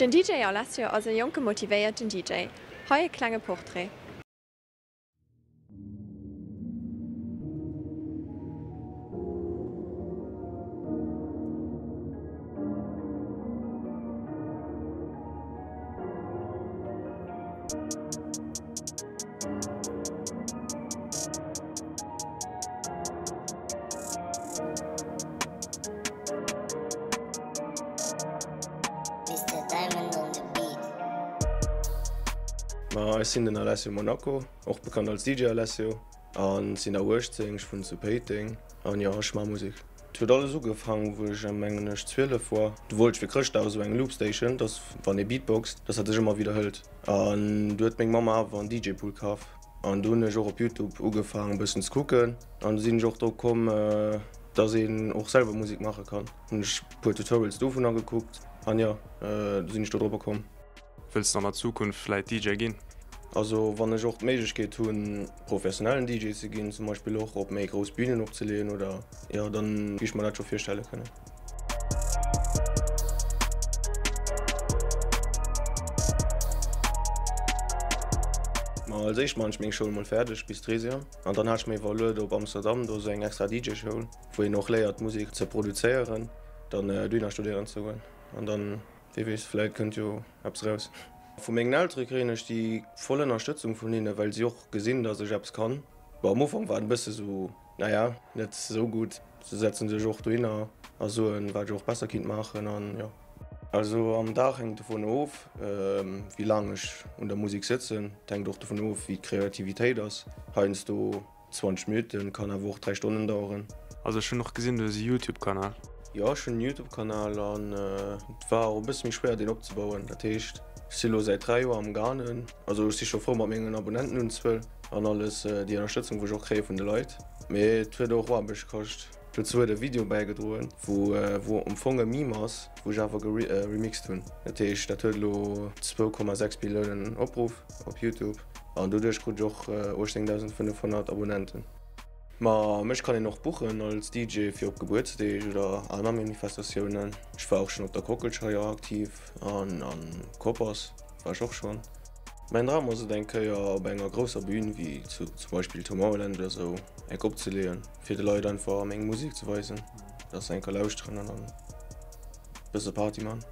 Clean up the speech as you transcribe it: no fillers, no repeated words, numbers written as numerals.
Den DJ Alessio ass e jonke motivéierten DJ. Hei e klenge Portrait. Ma ech sinn den Alessio Monaco, och bekannt als DJ Alessio, an sinn der 18, ech wunnen zu Péiteng an jo, ech maache Musek. Et huet alles ugefaangen wou ech mengen ech 12 war, du wollt ech fir Chrëschtdag esou eng Loopstation, dass wann ee Beatboxt, dass dat sech ëmmer widderhëlt an du huet meng Mamm awer en DJ-Pult kaf an du hunn ech och op Youtube ugefaangen e bëssen ze kucken an du sinn ech och drop komm, dass een och selwer Musek maache kann. Hunn ech puer Tutorials dovunner gekuckt an jo, du sinn ech do dropper komm. Wëlls de an der Zukunft vläit DJ ginn? Also wann ech och d'Méiglechkeet hunn professionellen DJ ze ginn, zum Beispill och op méi grouss Bünen opzeleeën oder jo, dann géif ech mer dat scho virstelle kënnen. Ma als éischt maan ech meng Schoul mol fäerdeg bis Trésième an dann hat ech mer iwwerluet op Amsterdam, do ass eng extra DJ Schoul wou een och léiert Musek ze produzéieren, dann dohinner studéieren ze goen an dann Wie weess, vläit kënnt jo eppes eraus. Vu mengen Eltere kréien ech déi voll Ënnerstëtzung vun hinne, well si och gesinn, datt ech eppes kann. Bon, am Ufank war et e bësse sou, naja, net sou gutt. Se setzen sech och dohinner a soen, wat ech och besser kinnt maachen an jo. Also am Dag hänkt dovun of, wéi laang ech un der Musek sëtzen. Et hänkt och dovun of, wéi d'Kreativitéit ass. Heiansdo 20 Minutten, kann awer och 3 Stonnen daueren. Also ech hunn och gesinn du hues e Youtube Kanal. Jo ech hunn en Youtube Kanal an et war och e bësse méi schwéier deen opzebauen. Dat heescht ech si lo säit 3 Joer am gaangen, also ech si scho frou mat mengen Abonnentenunzuel an alles, déi Ënnerstëtzung wou ech och kréie vun de Leit, mee et huet och Aarbecht kascht. Dozou huet e Video bäigedroen wou wou am Fong e Meme ass, wou ech awer geremixed hunn. Dat heescht dat huet elo 2,6 Milliounen Opruff op Youtube. An doduerch krut ech och 18.500 Abonnenten. Ma mech kann een och buchen als DJ fir op Gebuertsdeeg oder aner Manifestatiounen. Ech war och schonn op der Kockelscheier aktiv an am Koppers war ech och schonn. Mäin Dram ass et eng Kéier op enger grousser Bühn wéi zu zum Beispill Tomorrowland oder sou eng opzeleeën, fir de Leit einfach meng Musek ze weisen, dass se eng Kéier lauschteren an dann bësse Party man.